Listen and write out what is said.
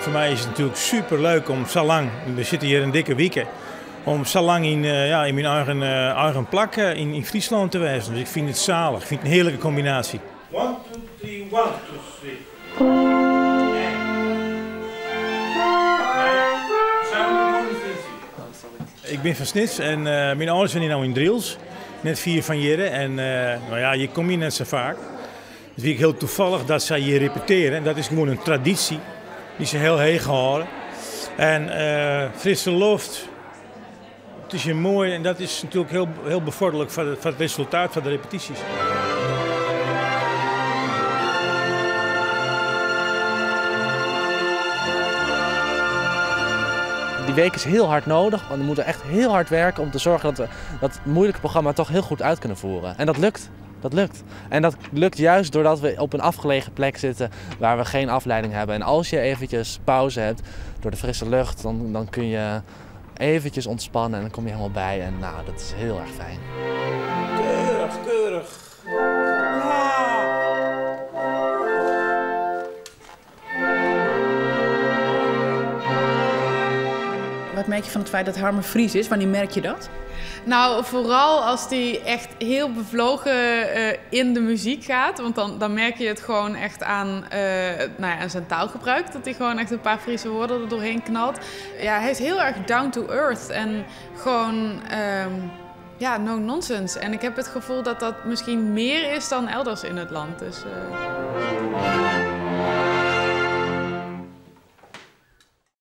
Foar my is it natuerlik super leuk om sa lang, we sitte hjir in dikke wike, om sa lang yn, ja, yn myn eigen, eigen plak yn, yn Fryslân te wêzen. Dus ik fyn it salich, ik fyn it in hearlike kombinaasje. One, two, three, one, two, three. Ik bin fan Snits en myn âlders wenje no yn Drylts, net fier fan hjirre. En no ja, hjir kom je net sa faak. It wie ek hiel toevallig dat sy hjir repeteare en dat is gewoan in tradysje dy't se hiel heech hâlde. En frisse loft, it is hjir moai en dat is natuerlik hiel, hiel befoarderlik foar it resultaat fan de repetysjes. Die week is heel hard nodig, want we moeten echt heel hard werken om te zorgen dat we dat moeilijke programma toch heel goed uit kunnen voeren. En dat lukt. Dat lukt. En dat lukt juist doordat we op een afgelegen plek zitten waar we geen afleiding hebben. En als je eventjes pauze hebt door de frisse lucht, dan, dan kun je eventjes ontspannen en dan kom je helemaal bij. En nou, dat is heel erg fijn. Keurig, keurig. Ja! Wat merk je fan it feit dat Harmen Fries is? Wannear merk je dat? Nou, foaral as dy echt hiel bevlogen yn de muzyk giet. Want dan, dan merk je it gewoan echt oan, no ja, oan syn taalgebrûk. Dat hy gewoan echt in pear Fryske wurden der trochhinne knalt. Ja, hy is hiel erch down to earth en gewoan ja, no nonsense. En ik ha it gefoel dat dat miskien mear is dan elders yn it lân. Dus.